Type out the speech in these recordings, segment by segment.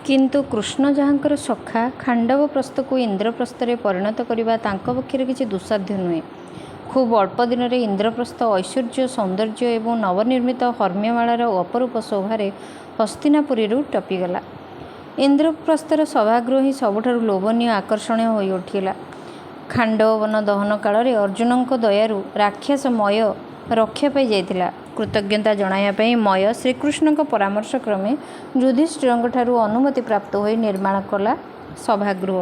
କିନ୍ତୁ କୃଷ୍ଣ ଯାହାଙ୍କର ସଖା, ଖାଣ୍ଡବପ୍ରସ୍ଥକୁ ଇନ୍ଦ୍ରପ୍ରସ୍ଥରେ ପରିଣତ କରିବା ତାଙ୍କ ପକ୍ଷରେ କିଛି ଦୁଃସାଧ୍ୟ ନୁହେଁ। ଖୁବ୍ ଅଳ୍ପ ଦିନରେ ଇନ୍ଦ୍ରପ୍ରସ୍ଥ ଐଶ୍ୱର୍ଯ୍ୟ, ସୌନ୍ଦର୍ଯ୍ୟ ଏବଂ ନବନିର୍ମିତ ହର୍ମ୍ୟମାଳାର ଅପରୂପ ଶୋଭାରେ ହସ୍ତିନାପୁରୀକୁ ଟପିଗଲା। ଇନ୍ଦ୍ରପ୍ରସ୍ଥର ସଭାଗୃହ ହିଁ ସବୁଠାରୁ ଲୋଭନୀୟ ଆକର୍ଷଣୀୟ ହୋଇଉଠିଲା। ଖାଣ୍ଡବବନ ଦହନ କାଳରେ ଅର୍ଜୁନଙ୍କ ଦୟାରୁ ରାକ୍ଷସ ମୟ ରକ୍ଷା ପାଇ ଯାଇଥିଲା। କୃତଜ୍ଞତା ଜଣାଇବା ପାଇଁ ମୟ ଶ୍ରୀକୃଷ୍ଣଙ୍କ ପରାମର୍ଶକ୍ରମେ ଯୁଧିଷ୍ଠିରଙ୍କଠାରୁ ଅନୁମତି ପ୍ରାପ୍ତ ହୋଇ ନିର୍ମାଣ କଲା ସଭାଗୃହ।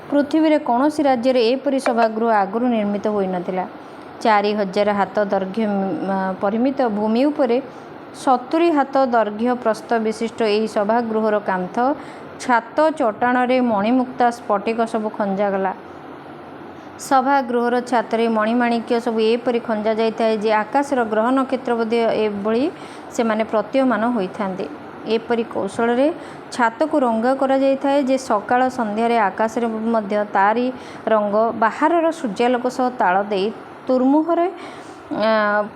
ପୃଥିବୀରେ କୌଣସି ରାଜ୍ୟରେ ଏପରି ସଭାଗୃହ ଆଗରୁ ନିର୍ମିତ ହୋଇନଥିଲା। 4000 ହାତ ଦୈର୍ଘ୍ୟ ପରିମିତ ଭୂମି ଉପରେ 70 ହାତ ଦୈର୍ଘ୍ୟ ପ୍ରସ୍ଥ ବିଶିଷ୍ଟ ଏହି ସଭାଗୃହର କାନ୍ଥ, ଛାତ, ଚଟାଣରେ ମଣିମୁକ୍ତା ସ୍ଫଟିକ ସବୁ ଖଞ୍ଜାଗଲା। ସଭାଗୃହର ଛାତରେ ମଣିମାଣିକ୍ୟ ସବୁ ଏପରି ଖଞ୍ଜା ଯାଇଥାଏ ଯେ ଆକାଶର ଗ୍ରହ ନକ୍ଷତ୍ର ମଧ୍ୟ ଭଳି ସେମାନେ ପ୍ରତୀୟମାନ ହୋଇଥାନ୍ତି। ଏପରି କୌଶଳରେ ଛାତକୁ ରଙ୍ଗ କରାଯାଇଥାଏ ଯେ ସକାଳ ସନ୍ଧ୍ୟାରେ ଆକାଶରେ ମଧ୍ୟ ତାରି ରଙ୍ଗ ବାହାରର ସୂର୍ଯ୍ୟାଲୋକ ସହ ତାଳ ଦେଇ ତୁର୍ମୁହୂର୍ତ୍ତରେ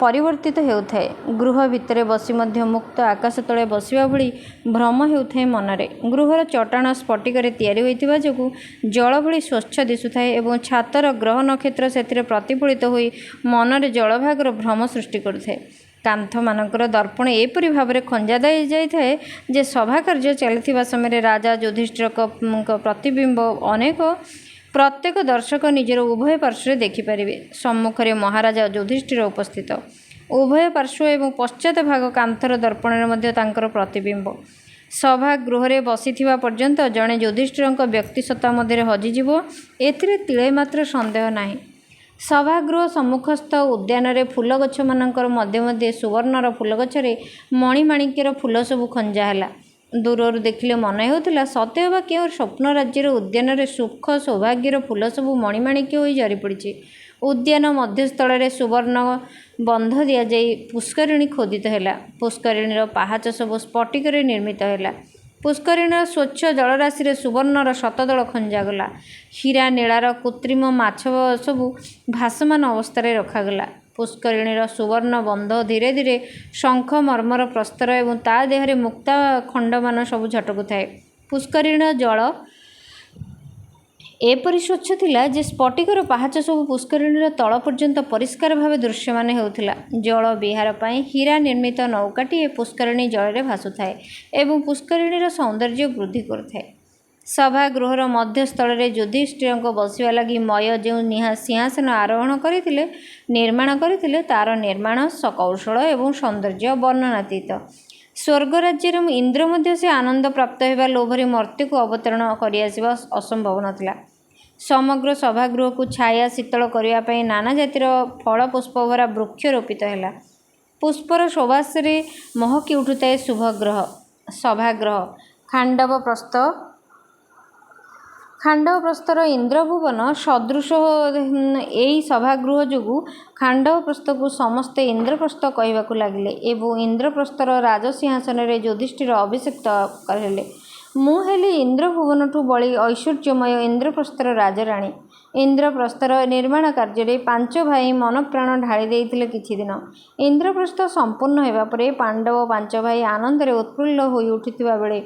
ପରିବର୍ତ୍ତିତ ହେଉଥାଏ। ଗୃହ ଭିତରେ ବସି ମଧ୍ୟ ମୁକ୍ତ ଆକାଶ ତଳେ ବସିବା ଭଳି ଭ୍ରମ ହେଉଥାଏ ମନରେ। ଗୃହର ଚଟାଣ ସ୍ଫଟିକରେ ତିଆରି ହୋଇଥିବା ଯୋଗୁଁ ଜଳ ଭଳି ସ୍ୱଚ୍ଛ ଦିଶୁଥାଏ ଏବଂ ଛାତର ଗ୍ରହ ନକ୍ଷତ୍ର ସେଥିରେ ପ୍ରତିଫଳିତ ହୋଇ ମନରେ ଜଳଭାଗର ଭ୍ରମ ସୃଷ୍ଟି କରୁଥାଏ। କାନ୍ଥମାନଙ୍କର ଦର୍ପଣ ଏପରି ଭାବରେ ଖଞ୍ଜା ଯାଇଥାଏ ଯେ ସଭାକାର୍ଯ୍ୟ ଚାଲିଥିବା ସମୟରେ ରାଜା ଯୁଧିଷ୍ଠିରଙ୍କ ପ୍ରତିବିମ୍ବ ଅନେକ ପ୍ରତ୍ୟେକ ଦର୍ଶକ ନିଜର ଉଭୟ ପାର୍ଶ୍ୱରେ ଦେଖିପାରିବେ। ସମ୍ମୁଖରେ ମହାରାଜା ଯୁଧିଷ୍ଠିର ଉପସ୍ଥିତ। ଉଭୟ ପାର୍ଶ୍ୱ ଏବଂ ପଶ୍ଚାତ ଭାଗ କାନ୍ଥର ଦର୍ପଣରେ ମଧ୍ୟ ତାଙ୍କର ପ୍ରତିବିମ୍ବ। ସଭାଗୃହରେ ବସିଥିବା ପର୍ଯ୍ୟନ୍ତ ଜଣେ ଯୁଧିଷ୍ଠିରଙ୍କ ବ୍ୟକ୍ତିସତ୍ତା ମଧ୍ୟରେ ହଜିଯିବ, ଏଥିରେ ତିଳେମାତ୍ର ସନ୍ଦେହ ନାହିଁ। ସଭାଗୃହ ସମ୍ମୁଖସ୍ଥ ଉଦ୍ୟାନରେ ଫୁଲଗଛମାନଙ୍କର ମଧ୍ୟେ ମଧ୍ୟେ ସୁବର୍ଣ୍ଣର ଫୁଲଗଛରେ ମଣିମାଣିକ୍ୟର ଫୁଲ ସବୁ ଖଞ୍ଜା ହେଲା। ଦୂରରୁ ଦେଖିଲେ ମନେ ହେଉଥିଲା ସତେ ଅବା କେଉଁ ସ୍ୱପ୍ନରାଜ୍ୟର ଉଦ୍ୟାନରେ ସୁଖ ସୌଭାଗ୍ୟର ଫୁଲ ସବୁ ମଣିମାଣିକ୍ୟ ହୋଇ ଝରିପଡ଼ିଛି। ଉଦ୍ୟାନ ମଧ୍ୟସ୍ଥଳରେ ସୁବର୍ଣ୍ଣ ବନ୍ଧ ଦିଆଯାଇ ପୁଷ୍କରିଣୀ ଖୋଦିତ ହେଲା। ପୁଷ୍କରିଣୀର ପାହାଚ ସବୁ ସ୍ଫଟିକରେ ନିର୍ମିତ ହେଲା। ପୁଷ୍କରିଣୀର ସ୍ୱଚ୍ଛ ଜଳରାଶିରେ ସୁବର୍ଣ୍ଣର ଶତଦଳ ଖଞ୍ଜାଗଲା। ହୀରା ନୀଳାର କୃତ୍ରିମ ମାଛ ସବୁ ଭାସମାନ ଅବସ୍ଥାରେ ରଖାଗଲା। ପୁଷ୍କରିଣୀର ସୁବର୍ଣ୍ଣ ବନ୍ଧ ଧୀରେ ଧୀରେ ଶଙ୍ଖ ମର୍ମର ପ୍ରସ୍ତର ଏବଂ ତା ଦେହରେ ମୁକ୍ତା ଖଣ୍ଡମାନ ସବୁ ଝଟକୁଥାଏ। ପୁଷ୍କରିଣୀର ଜଳ ଏପରି ସ୍ୱଚ୍ଛ ଥିଲା ଯେ ସ୍ଫଟିକର ପାହାଚ ସବୁ ପୁଷ୍କରିଣୀର ତଳ ପର୍ଯ୍ୟନ୍ତ ପରିଷ୍କାର ଭାବେ ଦୃଶ୍ୟମାନ ହେଉଥିଲା। ଜଳ ବିହାର ପାଇଁ ହୀରା ନିର୍ମିତ ନୌକାଟିଏ ପୁଷ୍କରିଣୀ ଜଳରେ ଭାସୁଥାଏ ଏବଂ ପୁଷ୍କରିଣୀର ସୌନ୍ଦର୍ଯ୍ୟ ବୃଦ୍ଧି କରୁଥାଏ। ସଭାଗୃହର ମଧ୍ୟସ୍ଥଳରେ ଯୁଧିଷ୍ଠିରଙ୍କ ବସିବା ଲାଗି ମୟ ଯେଉଁ ସିଂହାସନ ଆରୋହଣ କରିଥିଲେ, ନିର୍ମାଣ କରିଥିଲେ, ତାର ନିର୍ମାଣ କୌଶଳ ଏବଂ ସୌନ୍ଦର୍ଯ୍ୟ ବର୍ଣ୍ଣନାତୀତ। ସ୍ୱର୍ଗରାଜ୍ୟରେ ଇନ୍ଦ୍ର ମଧ୍ୟ ସେ ଆନନ୍ଦ ପ୍ରାପ୍ତ ହେବା ଲୋଭରେ ମର୍ତ୍ତ୍ୟକୁ ଅବତରଣ କରିଆସିବା ଅସମ୍ଭବ ନଥିଲା। ସମଗ୍ର ସଭାଗୃହକୁ ଛାୟା ଶୀତଳ କରିବା ପାଇଁ ନାନା ଜାତିର ଫଳ ପୁଷ୍ପଭରା ବୃକ୍ଷ ରୋପିତ ହେଲା। ପୁଷ୍ପର ସୁବାସରେ ମହକି ଉଠୁଥାଏ ଶୁଭଗ୍ରହ ସଭାଗୃହ। ଖାଣ୍ଡବପ୍ରସ୍ଥର ଇନ୍ଦ୍ରଭୁବନ ସଦୃଶ ଏହି ସଭାଗୃହ ଯୋଗୁଁ ଖାଣ୍ଡବପ୍ରସ୍ଥକୁ ସମସ୍ତେ ଇନ୍ଦ୍ରପ୍ରସ୍ଥ କହିବାକୁ ଲାଗିଲେ ଏବଂ ଇନ୍ଦ୍ରପ୍ରସ୍ଥର ରାଜସିଂହାସନରେ ଯୁଧିଷ୍ଠିର ଅଭିଷିକ୍ତ ହେଲେ। ମୁଁ ହେଲି ଇନ୍ଦ୍ରଭୁବନଠୁ ବଳି ଐଶ୍ୱର୍ଯ୍ୟମୟ ଇନ୍ଦ୍ରପ୍ରସ୍ଥର ରାଜରାଣୀ। ଇନ୍ଦ୍ରପ୍ରସ୍ଥର ନିର୍ମାଣ କାର୍ଯ୍ୟରେ ପାଞ୍ଚ ଭାଇ ମନପ୍ରାଣ ଢାଳି ଦେଇଥିଲେ କିଛିଦିନ। ଇନ୍ଦ୍ରପ୍ରସ୍ଥ ସମ୍ପୂର୍ଣ୍ଣ ହେବା ପରେ ପାଣ୍ଡବ ପାଞ୍ଚ ଭାଇ ଆନନ୍ଦରେ ଉତ୍ଫୁଲ୍ଲ ହୋଇ ଉଠିଥିବା ବେଳେ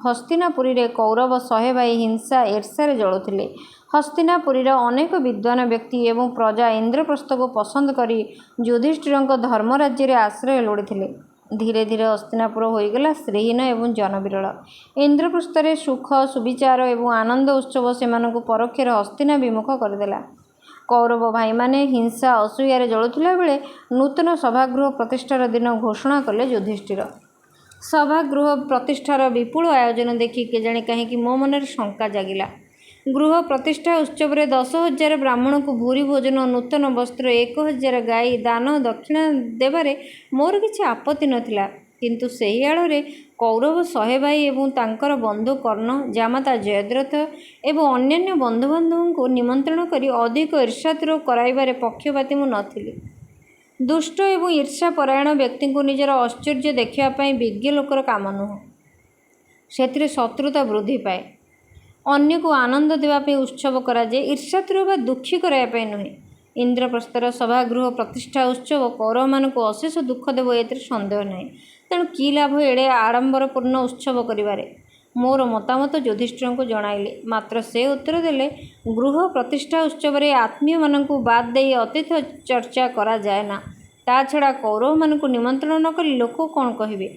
ହସ୍ତିନାପୁରୀରେ କୌରବ 100 ଭାଇ ହିଂସା ଈର୍ଷାରେ ଜଳୁଥିଲେ। ହସ୍ତିନାପୁରୀର ଅନେକ ବିଦ୍ୱାନ ବ୍ୟକ୍ତି ଏବଂ ପ୍ରଜା ଇନ୍ଦ୍ରପ୍ରସ୍ଥକୁ ପସନ୍ଦ କରି ଯୁଧିଷ୍ଠିରଙ୍କ ଧର୍ମରାଜ୍ୟରେ ଆଶ୍ରୟ ଲୋଡ଼ିଥିଲେ। ଧୀରେ ଧୀରେ ହସ୍ତିନାପୁର ହୋଇଗଲା ଶ୍ରୀହୀନ ଏବଂ ଜନବିରଳ। ଇନ୍ଦ୍ରପ୍ରସ୍ଥରେ ସୁଖ, ସୁବିଚାର ଏବଂ ଆନନ୍ଦ ଉତ୍ସବ ସେମାନଙ୍କୁ ପରୋକ୍ଷରେ ହସ୍ତିନା ବିମୁଖ କରିଦେଲା। କୌରବ ଭାଇମାନେ ହିଂସା ଅସୂୟାରେ ଜଳୁଥିଲା ବେଳେ ନୂତନ ସଭାଗୃହ ପ୍ରତିଷ୍ଠାର ଦିନ ଘୋଷଣା କଲେ ଯୁଧିଷ୍ଠିର। ସଭାଗୃହ ପ୍ରତିଷ୍ଠାର ବିପୁଳ ଆୟୋଜନ ଦେଖି କେଜାଣି କାହିଁକି ମୋ ମନରେ ଶଙ୍କା ଜାଗିଲା। ଗୃହ ପ୍ରତିଷ୍ଠା ଉତ୍ସବରେ 10,000 ବ୍ରାହ୍ମଣଙ୍କୁ ଭୂରି ଭୋଜନ, ନୂତନ ବସ୍ତ୍ର, 1000 ଗାଈ ଦାନ ଦକ୍ଷିଣା ଦେବାରେ ମୋର କିଛି ଆପତ୍ତି ନଥିଲା। କିନ୍ତୁ ସେହି ଆଳରେ କୌରବ 100 ଭାଇ ଏବଂ ତାଙ୍କର ବନ୍ଧୁ କର୍ଣ୍ଣ, ଜାମାତା ଜୟଦ୍ରଥ ଏବଂ ଅନ୍ୟାନ୍ୟ ବନ୍ଧୁବାନ୍ଧବଙ୍କୁ ନିମନ୍ତ୍ରଣ କରି ଅଧିକ ଈର୍ଷାତୁର କରାଇବାରେ ପକ୍ଷପାତୀ ମୁଁ ନଥିଲି। ଦୁଷ୍ଟ ଏବଂ ଈର୍ଷାପରାୟଣ ବ୍ୟକ୍ତିଙ୍କୁ ନିଜର ଐଶ୍ୱର୍ଯ୍ୟ ଦେଖିବା ପାଇଁ ବିଜ୍ଞ ଲୋକର କାମ ନୁହେଁ। ସେଥିରେ ଶତ୍ରୁତା ବୃଦ୍ଧି ପାଏ। ଅନ୍ୟକୁ ଆନନ୍ଦ ଦେବା ପାଇଁ ଉତ୍ସବ କରାଯାଏ, ଈର୍ଷାତୁର ବା ଦୁଃଖୀ କରାଇବା ପାଇଁ ନୁହେଁ। ଇନ୍ଦ୍ରପ୍ରସ୍ଥର ସଭାଗୃହ ପ୍ରତିଷ୍ଠା ଉତ୍ସବ କୌରବମାନଙ୍କୁ ଅଶେଷ ଦୁଃଖ ଦେବ, ଏଥିରେ ସନ୍ଦେହ ନାହିଁ। ତେଣୁ କି ଲାଭ ଏଡ଼େ ଆଡ଼ମ୍ବରପୂର୍ଣ୍ଣ ଉତ୍ସବ କରିବାରେ? ମୋର ମତାମତ ଯୁଧିଷ୍ଠିରଙ୍କୁ ଜଣାଇଲି। ମାତ୍ର ସେ ଉତ୍ତର ଦେଲେ, ଗୃହ ପ୍ରତିଷ୍ଠା ଉତ୍ସବରେ ଆତ୍ମୀୟମାନଙ୍କୁ ବାଦ୍ ଦେଇ ଅତିଥି ଚର୍ଚ୍ଚା କରାଯାଏନା। ତା'ଛଡ଼ା କୌରବମାନଙ୍କୁ ନିମନ୍ତ୍ରଣ ନ କଲେ ଲୋକ କ'ଣ କହିବେ?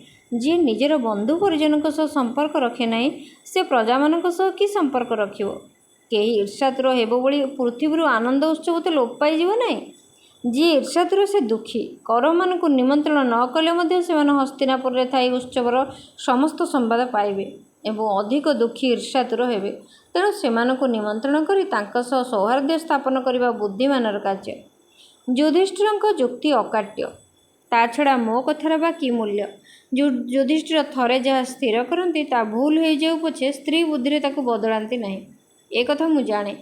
ଯିଏ ନିଜର ବନ୍ଧୁ ପରିଜନଙ୍କ ସହ ସମ୍ପର୍କ ରଖେ ନାହିଁ, ସେ ପ୍ରଜାମାନଙ୍କ ସହ କି ସମ୍ପର୍କ ରଖିବ? କେହି ଈର୍ଷାତୁର ହେବ ବୋଲି ପୃଥିବୀରୁ ଆନନ୍ଦ ଉତ୍ସବ ତ ଲୋପ ପାଇଯିବ ନାହିଁ। ଯିଏ ଈର୍ଷାତୁର ସେ ଦୁଃଖୀ। କୌରବମାନଙ୍କୁ ନିମନ୍ତ୍ରଣ ନ କଲେ ମଧ୍ୟ ସେମାନେ ହସ୍ତିନାପୁରରେ ଥାଇ ଉତ୍ସବର ସମସ୍ତ ସମ୍ବାଦ ପାଇବେ ଏବଂ ଅଧିକ ଦୁଃଖୀ ଈର୍ଷାତୁର ହେବେ। ତେଣୁ ସେମାନଙ୍କୁ ନିମନ୍ତ୍ରଣ କରି ତାଙ୍କ ସହ ସୌହାର୍ଦ୍ଦ୍ୟ ସ୍ଥାପନ କରିବା ବୁଦ୍ଧିମାନର କାର୍ଯ୍ୟ। ଯୁଧିଷ୍ଠିରଙ୍କ ଯୁକ୍ତି ଅକାଟ୍ୟ। ତା'ଛଡ଼ା ମୋ କଥାର ବା କି ମୂଲ୍ୟ? ଯୁଧିଷ୍ଠିର ଥରେ ଯାହା ସ୍ଥିର କରନ୍ତି, ତାହା ଭୁଲ ହୋଇଯାଉ ପଛେ ସ୍ତ୍ରୀ ବୁଦ୍ଧିରେ ତାକୁ ବଦଳାନ୍ତି ନାହିଁ, ଏ କଥା ମୁଁ ଜାଣେ।